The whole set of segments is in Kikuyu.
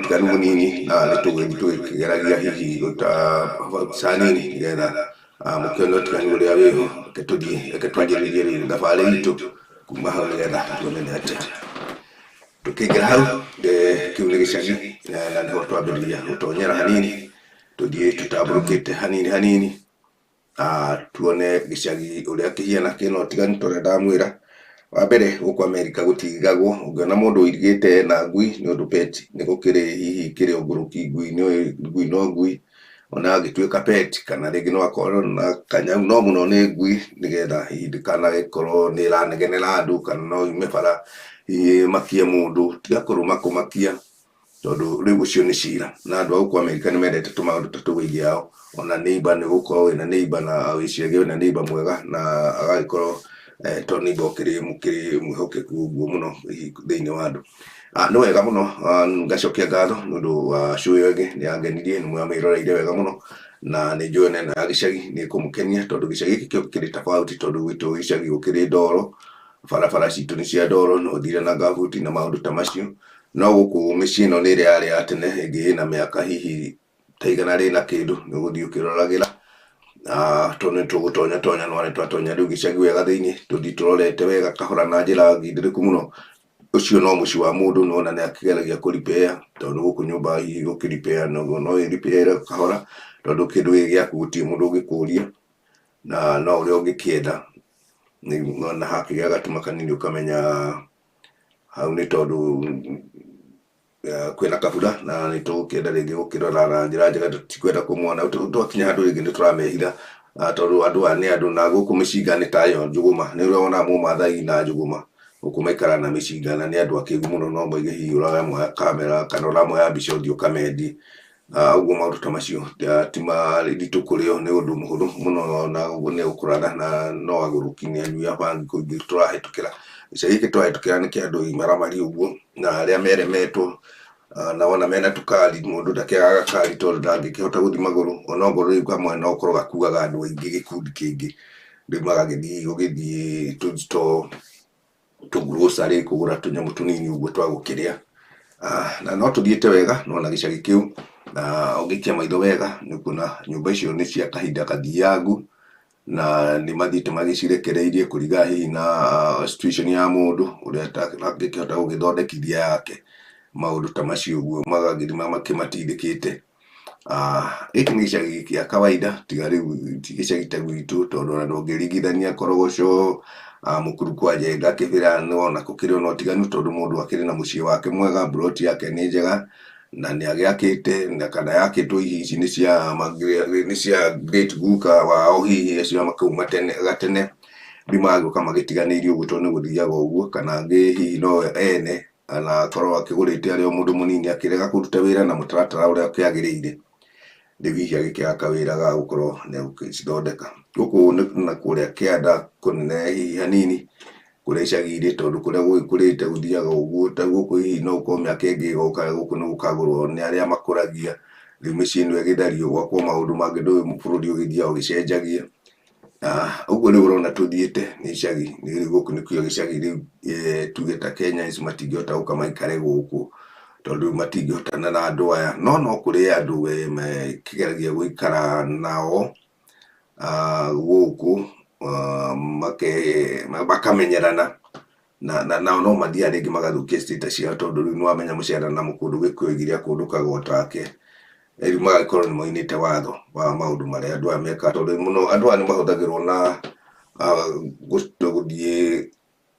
ũtiganu mũnini na nĩ tũgũthiĩ tũgĩkĩgeragia hihi gũta nini nĩgetha mũkĩone ũtiganu ũrĩa wĩho. Reke tũthiĩ, reke twanjĩrĩrie rĩu thabarĩ itũ kuma hau nĩgetha tuone nĩ atĩa. Tũkĩingĩra hau, kĩu nĩ gĩcagi na nĩho twambĩrĩria gũtonyera hanini, tũthiĩ tũtambũrũkĩte hanini hanini, tuone gĩcagi ũrĩa kĩhiana kĩna ũtiganu ta ũrĩa ndamwĩra. Wa mbere gũkũ Amerika gũtirigagwo, ũngĩona mũndũ ũirigĩte na ngui nĩ ũndũ pet nĩ gũkĩrĩ hihi kĩrĩ ũgũrũki ngui ngui no ngui, ona angĩtuĩka pet kana rĩngĩ no akorwo na kanyau no mũno nĩ ngui nĩgetha hihi ndĩkanagĩkorwo nĩ ĩranegenera andũ kana no yume bara hihi ĩmakie mũndũ, tiga kũrũma kũmakia tondũ rĩu ũcio nĩ cira. Na andũ a gũkũ Amerika nĩ mendete tũmaũndũ ta tũu aingĩ ao, ona neighbor nĩ ũgũkorwo wĩna neighbor na wĩciragie wĩna neighbor mwega na agagĩkorwo to neighbor ũkĩrĩ mwĩhokeku ũguo mũno hihi thĩinĩ wa andũ. Nĩ wega mũno, ngacokia ngatho nĩ ũndũ wa show ĩyo ĩngĩ nĩ yangenirie, nĩ mwamĩroreire wega mũno na nĩ njũĩ ona ĩno ya gĩcagi nĩ ĩkũmũkenia tondũ gĩcagi gĩkĩ kĩo kĩrĩ tofauti tondũ gwitũ gĩcagi gũkĩrĩ ndoro, barabara citũ nĩ cia ndoro, no ũthire na ngabuti na maũndũ ta macio. No gũkũ mĩciĩ ĩno nĩ ĩrĩa yarĩ ya tene ĩngĩ ĩna mĩaka hihi ta igana rĩna kĩndũ nĩ ũgũthiĩ ũkĩroragĩra tondũ nĩ tũgũtonya tonya no nĩ twatonya rĩu gĩcagi wega thĩinĩ tũthiĩ tũrorete wega kahora na njĩra ngindĩrĩku mũno. Ũcio no mũciĩ wa mũndũ no ona nĩ akĩgeragia kũ repair tondũ gũkũ nyũmba hihi gũkĩ repair no ĩ repair kahora tondũ kĩndũ gĩ gĩaku gũtirĩ mũndũ ũngĩkũria na no ũrĩa ũngĩkĩenda. Na hakĩgĩa gatuma kanini ũkamenya hau nĩ tondũ kwĩna kabura na nĩ tũgũkĩenda rĩngĩ gũkĩrora na njĩra njega, tũtikwenda kũmona. Twakinya handũ rĩngĩ nĩ tũramehitha tondũ andũ aya nĩ andũ na gũkũ mĩcinga nĩ tayo njũgũma. Nĩ ũrĩa wonaga mũmathai na njũgũma, gũkũ maikaraga na mĩcinga na nĩ andũ akĩgu mũno no moige hihi ũramoya kamera kana ũramoya mbica ũthiĩ ũkamendie. Ũguo maũndũ ta macio ti maritũ kũrĩ o, nĩ ũndũ mũhũthũ mũno na ũguo nĩ ũkũratha na no agũrũki nĩ anyui a bangi kũingĩ tũrahĩtũkĩra. Gĩcagi gĩkĩ tũrahĩtũkĩra nĩ kĩa andũ imaramari ũguo na arĩa meremetwo na wona mena tũkari mũndũ ndakĩagaga gakari tondũ ndangĩkĩhota gũthiĩ magũrũ onokorwo rĩu kamwe no gũkorwo gakuaga andũ aingĩ gĩkundi kĩingĩ, rĩu magagĩthiĩ gũgĩthiĩ tũ store tũ grocery kũgũra tũnyamũ tũnini ũguo twa gũkĩrĩa. Na no tũthiĩte wega nona gĩcagi kĩu na ũngĩikia maitho wega nĩ ũkuona nyũmba icio nĩ cia kahinda kathiangu na nĩ mathiĩte magĩcirekereirie kũringana hihi na situation ya mũndũ ũrĩa angĩkĩhota gũgĩthondekithia yake, maũndũ ta macio ũguo magagĩthiĩ makĩmatindĩkĩte. Gĩkĩ nĩ gĩcagi gĩa kawaida tiga rĩu ti gĩcagi ta gwitũ tondũ ona ndũngĩringithania Korogocho, Mũkuru kwa Njenga, Kĩbĩra nĩwona gũkĩrĩ ona ũtiganu tondũ mũndũ akĩrĩ na mũciĩ wake mwega, mburoti yake nĩ njega na nĩ agĩakĩte na kana yakĩtwo hihi ici nĩ cia nĩ cia great guka wao hihi acio makauma tene gatene, rĩu magagĩũka magĩtiganĩirio ũguo tondũ nĩ gũthiaga ũguo, kana angĩ hihi no ene na akorwo akĩgũrĩte arĩ o mũndũ mũnini akĩrega kũruta wĩra na mũtaratara ũrĩa ũkĩagĩrĩire, rĩu hihi agĩkĩaga kawĩra ga gũkorwo nĩ egũgĩcithondeka. Gũkũ na kũrĩa kĩanda kũnene hihi hanini kũrĩa icagi-inĩ tondũ kũrĩa gũgĩkũrĩte gũthiaga ũguo, ta gũkũ hihi no gũkorwo mĩaka ĩngĩ ĩgoka gũkũ nĩ gũkagũrwo nĩ arĩa makũragia, rĩu mĩciĩ ĩno ĩgĩthario gwakwo maũndũ mangĩ ndũĩ bũrũri ũgĩthiaga ũgĩcenjagia. Ũguo rĩu ũrona tũthiĩte nĩ icagi, rĩu gũkũ nĩkuo gĩcagi rĩu tuge ta Kenyans matingĩhota gũka maikare gũkũ tondũ matingĩhotana na andũ aya. No no kũrĩ andũ we makĩgeragia gũikara nao gũkũ makamenyerana na nao no mathiaga rĩngĩ magathũkia status ciao tondũ rĩu nĩwamenya mũcera na mũkũndũ Gĩkũyũ oigire akũndũkaga o take. Rĩu magagĩkorwo nĩ moinĩte watho wa maũndũ marĩa andũ aya mekaga tondũ mũno andũ aya nĩ mahũthagĩrwo na gũthiĩ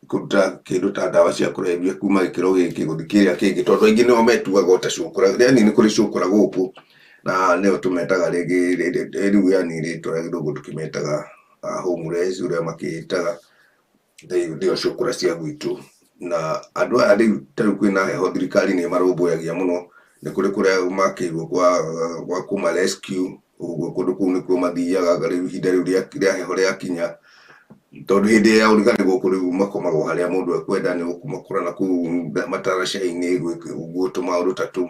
kũruta kĩndũ ta ndawa cia kũrebia kuma gĩkĩro gĩkĩ gũthiĩ kĩrĩa kĩngĩ tondũ aingĩ nĩo metuaga o ta cũkũra, yani nĩ kũrĩ cũkũra gũkũ na nĩo tũmetaga rĩngĩ rĩu yani rĩtwa rĩa gĩthũngũ tũkĩmetaga homeless ũrĩa makĩĩtaga. Nĩo cũkũra cia gwitũ. Na andũ aya rĩu ta rĩu kwĩna heho thirikari nĩ ĩmarũmbũyagia mũno, nĩ kũrĩ kũrĩa makĩirwo gwa kũma rescue, ũguo kũndũ kũu nĩkuo mathiaga rĩu ihinda rĩu rĩa heho rĩakinya, tondũ hĩndĩ ya ũrugarĩ gũkũ rĩu makomagwo harĩa mũndũ ekwenda, nĩ gũkũmakora na kũu mataraca-inĩ ũguo tũmaũndũ ta tũu.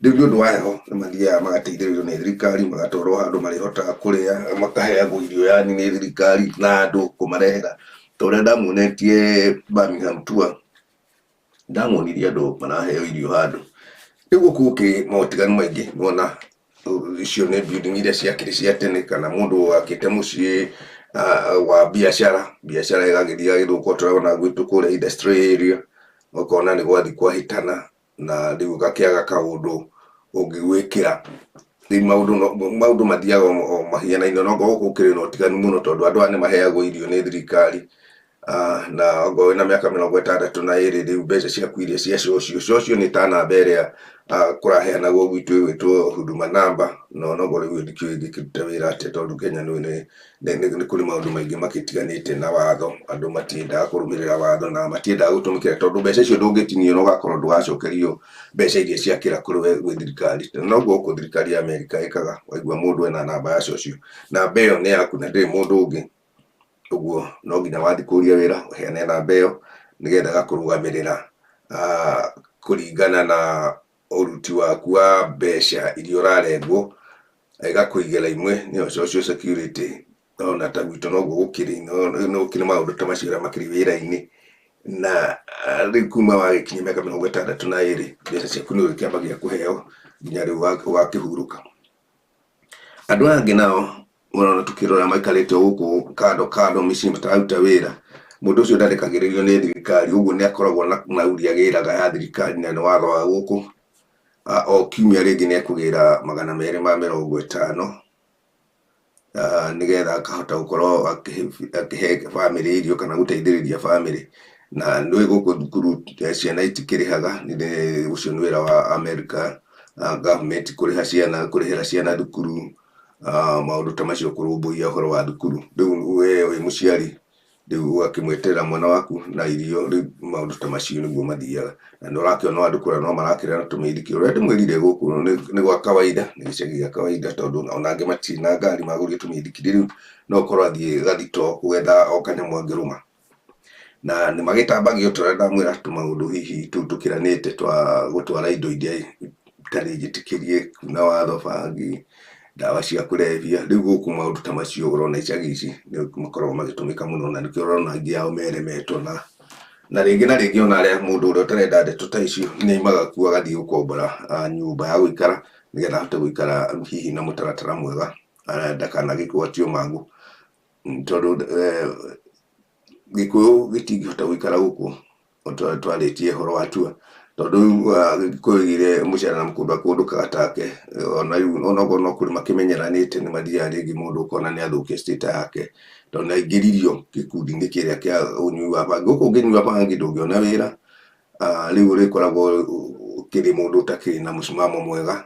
Rĩu nĩ ũndũ wa heho nĩ mathiaga magateithĩrĩrio nĩ thirikari, magatwarwo handũ marĩhotaga kũrĩa, makaheagwo irio yani nĩ thirikari na andũ kũmarehera. Ta ũrĩa ndamuonetie Birmingham tour, ndamuonirie andũ maraheo irio handũ. Rĩu gũkũ gũkĩrĩ motiganu maingĩ, nĩwona icio nĩ building iria ciakĩrĩ cia tene kana mũndũ wakĩte mũciĩ wa biacara, biacara ĩgagĩthiĩ ĩgagĩthũka tũrona gwitũ kũrĩa industrial area, ũkona nĩ gwathiĩ kwahĩtana na rĩu ũgakĩaga kaũndũ ũngĩgwĩkĩra. Rĩu maũndũ mathiaga o mahianaine, no gũkũ gũkĩrĩ na ũtiganu mũno tondũ andũ aya nĩ maheagwo irio nĩ thirikari, na okorwo wĩna mĩaka 62 rĩu mbeca ciaku iria cia social, social nĩ ta namba ĩrĩa kũraheanagwo gwitũ ĩgwĩtwo Huduma Number, no noguo rĩu ndikĩũĩ ĩngĩkĩruta wĩra atĩa tondũ Kenya nĩ kũrĩ maũndũ maingĩ magĩtiganĩte na watho, andũ matiendaga kũrũmĩrĩra watho na matiendaga gũtũmĩkĩra tondũ mbeca icio ndũngĩtinio na ũgakorwo ndũgacokerio mbeca iria ciakĩra kũrĩ we gwĩ thirikari. Noguo gũkũ thirikari ya Amerika ĩkaga, waigua mũndũ ena namba ya social, namba ĩyo nĩ yaku na ndĩrĩ mũndũ ũngĩ, ũguo no nginya wathiĩ kũria wĩra ũheane namba ĩyo nĩgetha ĩgakũrũgamĩrĩra kũringana na ũruti waku wa mbeca iria ũrarengwo, ĩgakũigĩra imwe nĩyo social security. Ona ta gwitũ noguo gũkĩrĩ, no gũkĩrĩ maũndũ ta macio ũrĩa makĩrĩ wĩra-inĩ, na rĩu kuma wagĩkinyia mĩaka 62 mbeca ciaku nĩ ũrĩkĩambagia kũheo nginya rĩu ũgakĩhurũka. Andũ aya angĩ nao ũrona tũkĩrora maikarĩte gũkũ kando kando mĩciĩ matararuta wĩra, mũndũ ũcio ndarĩkagĩrĩrio nĩ thirikari, ũguo nĩ akoragwo na nauri agĩraga ya thirikari na nĩ watho wa gũkũ. O kiumia rĩngĩ nĩ ekũgĩra 250 nĩgetha akahota gũkorwo akĩhe bamĩrĩ irio kana gũteithĩrĩria bamĩrĩ. Na nĩ gũkũ thukuru ciana itikĩrĩhaga, ũcio nĩ wĩra wa America government kũrĩha ciana, kũrĩhĩra ciana thukuru, maũndũ ta macio, kũrũmbũiya ũhoro wa thukuru. Rĩu we wĩ mũciari rĩu ũgakĩmweterera mwana waku na irio, rĩu maũndũ ta macio nĩguo mathiaga. Na nĩ ũrakĩona andũ kũrĩa no marakĩrĩa na tũmĩithikiri. Ũrĩa ndĩmwĩrire gũkũ nĩ gwa kawaida, nĩ gĩcagi gĩa kawaida tondũ ona angĩ matirĩ na ngari magũrire tũmĩithikiri, rĩu no ũkorwo athiĩ gathito gwetha o kanyamũ angĩrũma. Na nĩ magĩtambagio ta ũrĩa ndamwĩra tũmaũndũ hihi tũu tũkĩranĩte twa gũtwara indo iria itarĩ njĩtĩkĩrie na watho, bangi, ndawa cia kũrebia. Rĩu gũkũ maũndũ ta macio ũrona icagi ici nĩ makoragwo magĩtũmĩka mũno, na nĩkĩo ũrona aingĩ ao meremetwo na rĩngĩ na rĩngĩ ona arĩa mũndũ ũrĩa ũtarenda ndeto ta icio nĩ aumaga kuo agathiĩ gũkombora nyũmba ya gũikara nĩgetha ahote gũikara hihi na mũtaratara mwega, ndakanagĩgwatio mangũ, tondũ Gĩkũyũ gĩtingĩhota gũikara gũkũ twarĩtie ũhoro wa tua, tondũ rĩu Gĩkũyũ oigire mũcere na mũkũndũ akũndũkaga take, ona rĩu onokorwo no kũrĩ makĩmenyeranĩte nĩ mathiaga rĩngĩ mũndũ ũkona nĩ athũkia status yake tondũ nĩ aingĩririo gĩkundi-inĩ kĩrĩa kĩa ũnyui wa bangi. Gũkũ ũngĩnyua bangi ndũngĩona wĩra, rĩu ũrĩkoragwo ũkĩrĩ mũndũ ũtakĩrĩ na mũsimamo mwega,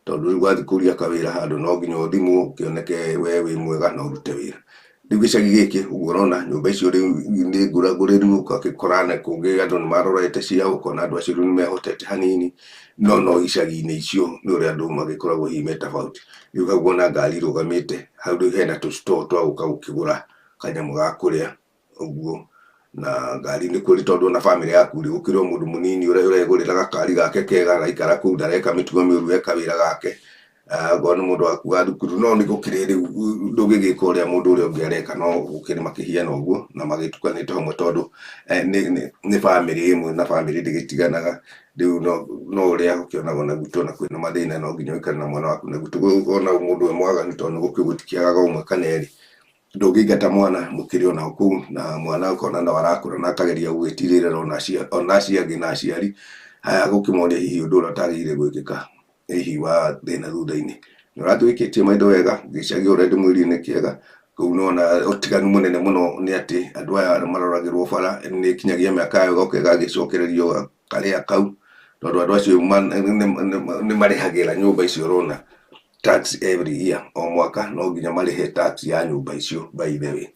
tondũ rĩu wathiĩ kũria kawĩra handũ no nginya ũthimwo ũkĩoneke we wĩ mwega na ũrute wĩra. Rĩu gĩcagi gĩkĩ ũguo ũrona nyũmba icio rĩu nĩ ngũragũrĩru, ũgagĩkora na kũngĩ andũ nĩ marorete ciao, ũkona andũ acio rĩu nĩ mehotete hanini, no icagi-inĩ icio nĩ ũrĩa andũ magĩkoragwo hihi me tofauti. Rĩu hau wona ngari irũgamĩte, hau rĩu hena tũ-store twa gũka gũkĩgũra kanyamũ ga kũrĩa ũguo, na ngari nĩ kũrĩ tondũ ona bamĩrĩ yaku rĩ, gũkĩrĩ o mũndũ mũnini ũrĩa ũregũrĩra gakari gake kega, araikara kũu ndareka mĩtugo mĩũru, eka wĩra gake, okorwo nĩ mũndũ waku wa thukuru, no nĩ gũkĩrĩ rĩu ndũngĩgĩka ũrĩa mũndũ ũrĩa ũngĩ areka, no gũkĩrĩ makĩhiana ũguo na magĩtukanĩte hamwe tondũ nĩ bamĩrĩ ĩmwe na bamĩrĩ ndĩgĩtiganaga. Rĩu no ũrĩa ũkĩonaga ona gwitũ ona kwĩna mathĩna no nginya ũikare na mwana waku, na gwitũ ona mũndũ e mwaganu tondũ nĩ gũkĩũĩ gũtikĩagaga ũmwe kana erĩ, ndũngĩingata mwana mũkĩrĩ ona kũu, na mwana ũkona no arakũra na akageria gũgĩtirĩrĩra ona acio angĩ na aciari haya gũkĩmonia hihi ũndũ ũrĩa ũtagĩrĩire gwĩkĩka hihi wa thĩna thutha-inĩ. Nĩ ũratwĩkĩtie maitho wega, gĩcagi ũrĩa ndĩmwĩrire nĩ kĩega, kũu nĩwona ũtiganu mũnene mũno nĩ atĩ andũ aya maroragĩrwo bara nĩ ĩkinyagia mĩaka yao ĩgoka ĩgagĩcokererio karĩa kau, tondũ andũ acio nĩ marĩhagĩra nyũmba icio ũrona tax every year, o mwaka no nginya marĩhe tax ya nyũmba icio. By the way,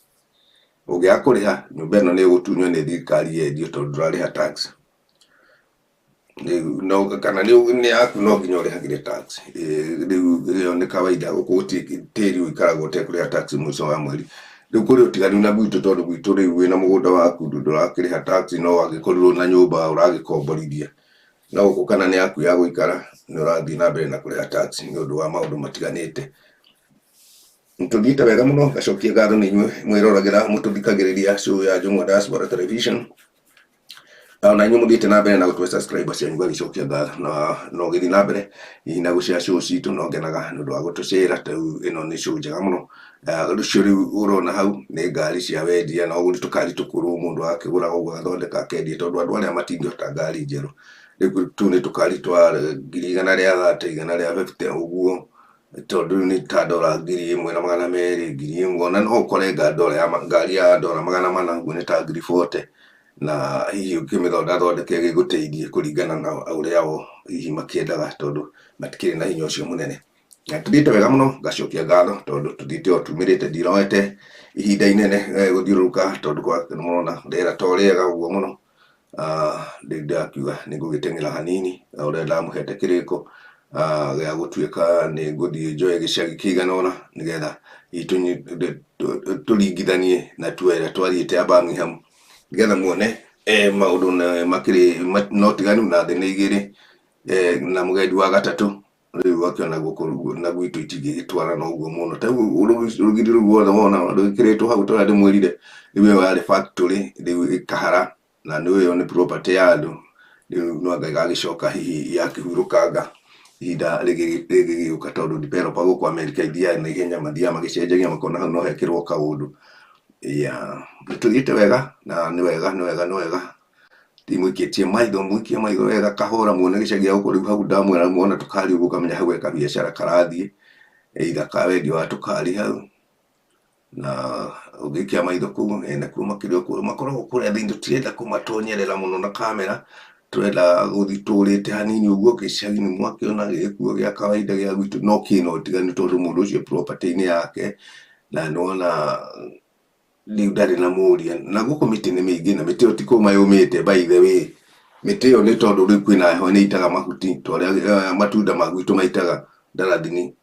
ũngĩaga kũrĩha nyũmba ĩno nĩ ĩgũtunywo nĩ thirikari yendio tondũ ndũrarĩha tax. Rĩu no kana nĩ yaku no nginya ũrĩhagĩre tax. Rĩu ĩyo nĩ kawaida, gũkũ gũtirĩ tĩri ũikaragwo ũtekũrĩha tax mũico wa mweri. Rĩu kũrĩ ũtiganu na gwitũ tondũ gwitũ rĩu wĩna mũgũnda waku ndũrakĩrĩha tax, no angĩkorirwo na nyũmba ũragĩkomborithia, no gũkũ kana nĩ yaku ya gũikara nĩ ũrathiĩ na mbere na kũrĩha tax nĩ ũndũ wa maũndũ matiganĩte. Tũthiĩte wega mũno, ngacokia ngatho nĩ inyuĩ mwĩroragĩra mũtũthikagĩrĩria show ya Jũng'wa Diaspora Television. Ona inyuĩ mũthiĩte na mbere na gũtũhe subscribers cianyu, ngagĩcokia ngatho na no gĩthiĩ na mbere hihi na gũshare show citũ, no ngenaga nĩ ũndũ wa gũtũcĩra. Rĩu ĩno nĩ show njega mũno. Rũcio rĩu ũrona hau nĩ ngari cia wendia, na ũgũri tũkari tũkũrũ mũndũ akĩgũraga ũguo agathondeka akendia, tondũ andũ arĩa matingĩhota ngari njerũ. Rĩu tũu nĩ tũkari twa 130,000, 150 ũguo, tondũ rĩu nĩ ta ndora 1,200, 1,000, ona no ũkore ngari ya ndora 400 ũguo nĩ ta 40,000, na hihi ũkĩmĩthondathondeke ĩgĩgũteithie kũringana na ũrĩa o hihi makĩendaga, tondũ matikĩrĩ na hinya ũcio mũnene. Na tũthiĩte wega mũno, ngacokia ngatho tondũ tũthiĩte o tumĩrĩte, ndiroete ihinda inene gũthiũrũrũka, tondũ mũrona rĩera to rĩega ũguo mũno. Rĩu ndakiuga nĩ ngũgĩteng'era hanini ũrĩa ndamũhete kĩrĩko gĩa gũtuĩka nĩ ngũthiĩ njoe gĩcagi kĩigana ũna, nĩgetha hihi tũringithanie na tour ĩrĩa twathiĩte ya Birmingham, nĩgetha muone maũndũ makĩrĩ no tiganu na thĩ nĩ igĩrĩ na mũgendi wa gatatũ rĩu akĩona gũkũ na gwitũ itingĩgĩtwarana ũguo mũno. Ta rĩu rũgiri rũu ruothe wona rwĩkĩrĩtwo hau, ta ũrĩa ndĩmwĩrire, rĩu ĩyo yarĩ factory, rĩu ĩkahara, na nĩ ĩyo nĩ property ya andũ. Rĩu no anga ĩgagĩcoka hihi yakĩhurũkanga ihinda rĩgĩgĩũka, tondũ developer gũkũ America ithiaga na ihenya, mathiaga magĩcenjagia, makona hau no hekĩrwo kaũndũ. Yeah, tũthiĩte wega na nĩ wega, nĩ wega, nĩ wega. Ndimũikĩtie maitho, mũikie maitho wega kahora muone gĩcagi gĩa gũkũ. Rĩu hau ndamwĩra muona tũkari ũguo, ũkamenya hau he kabiacara karathiĩ, either ka wendia wa tũkari hau, na ũngĩikia maitho kũu nakuo makĩrĩ o kũu, makoragwo kũrĩa thĩinĩ. Tũtirenda kũmatonyerera mũno na kamera, tũrenda gũthiĩ tũrĩte hanini ũguo gĩcagi. Nĩ mwakĩona gĩkuo gĩa kawaida gĩa gwitũ, no kĩna ũtiganu, tondũ mũndũ ũcio property-inĩ yake na nĩwona rĩu ndarĩ na mũria. Na gũkũ mĩtĩ nĩ mĩingĩ, na mĩtĩ ĩyo ti kũma yũmĩte, by the way. Mĩtĩ ĩyo nĩ tondũ rĩu kwĩna heho, nĩ ĩitaga mahuti ta ũrĩa matunda ma gwitũ maitaga ndarathini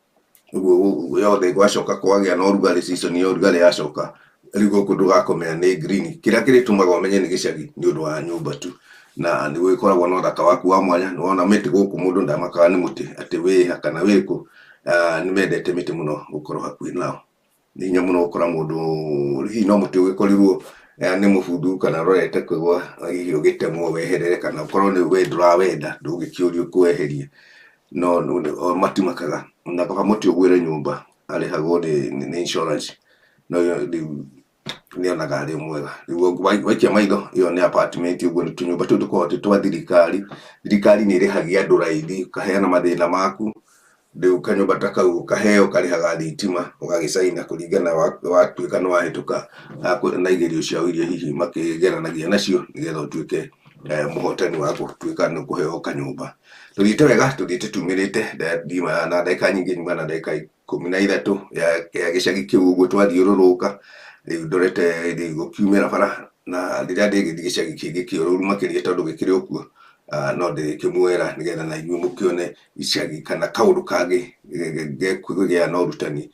ũguo yothe. Gwacoka kwagĩa na ũrugarĩ, season ya ũrugarĩ yacoka, rĩu gũkũ ndũgakomera nĩ green. Kĩrĩa kĩrĩtũmaga ũmenye nĩ gĩcagi nĩ ũndũ wa nyũmba tu, na nĩ gũgĩkoragwo na ũthaka waku wa mwanya. Nĩ wona mĩtĩ gũkũ, mũndũ ndamakaga nĩ mũtĩ atĩ wĩha kana wĩkũ. Nĩ mendete mĩtĩ mũno gũkorwo hakuhĩ nao. Nĩ hinya mũno gũkora mũndũ hihi no mũtĩ ũgĩkorirwo nĩ mũbuthu kana ũrorete kũgwa, hihi ũgĩtemwo weherere, kana ũkorwo nĩ we ndũrawenda, ndũngĩkĩũrio kũweheria, no matimakaga. Na kaba mũtĩ ũgwĩre nyũmba, arĩhagwo nĩ insurance, no rĩu nĩonaga arĩ mwega. Rĩu waikia maitho, ĩyo nĩ apartment ũguo, nĩ tũnyũmba tũu tũkoragwo twĩ twa thirikari. Thirikari nĩ ĩrĩhagia andũ raithi, ũkaheana mathĩna maku, rĩu kanyũmba ta kau ũkaheo, ũkarĩhaga thitima, ũgagĩcaina kũringana watuĩka nĩ wahĩtũka na igerio ciao iria hihi makĩgeranagia nacio, nĩgetha ũtuĩke mũhotani wa gũtuĩka nĩ ũkũheo kanyũmba. Tũthiĩte wega, tũthiĩte tumĩrĩte ndima na ndagĩka nyingĩ, nyuma na ndagĩka 13 ya gĩcagi kĩu ũguo twathiũrũrũka. Rĩu ndorete rĩu gũkiumĩra bara, na rĩrĩa ndĩgĩthiĩ gĩcagi kĩngĩ kĩũrũru makĩria, tondũ gĩkĩrĩ o kuo, no ndĩrĩkĩmuoera nĩgetha na inyuĩ mũkĩone icagi kana kaũndũ kangĩ gekũgĩa na ũrutani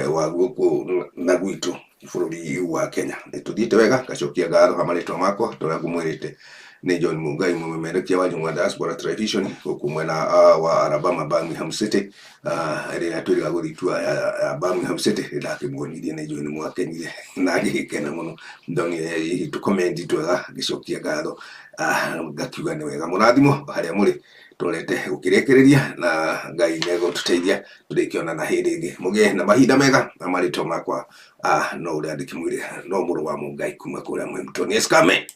wa gũkũ na gwitũ bũrũri wa Kenya. Nĩ tũthiĩte wega, ngacokia ngatho ha marĩtwa makwa, tũrĩa ngũmwĩrĩte nĩ John Mungai, mũmemerekia wa Njũng'wa Diaspora Television gũkũ mwena wa Alabama, Birmingham City. Rĩrĩa twĩrĩga gũthiĩ tour ya Birmingham City, nĩndakĩmuonirie na inyuĩ nĩmwakenire na ngĩgĩkena mũno ndonire hihi tũkomendi twega, ngĩcokia ngatho, ngakiuga nĩ wega, mũrathimwo harĩa mũrĩ. Tũrete gũkĩrĩkĩrĩria, na Ngai nĩegũtũteithia tũrĩkĩonana hĩndĩ ĩngĩ. Mũgĩe na mahinda mega, na marĩtwa makwa no ũrĩa ndĩkĩmwĩre, no mũrũ wa Mũngai kuma kũrĩa Mwĩmtoni Eskame.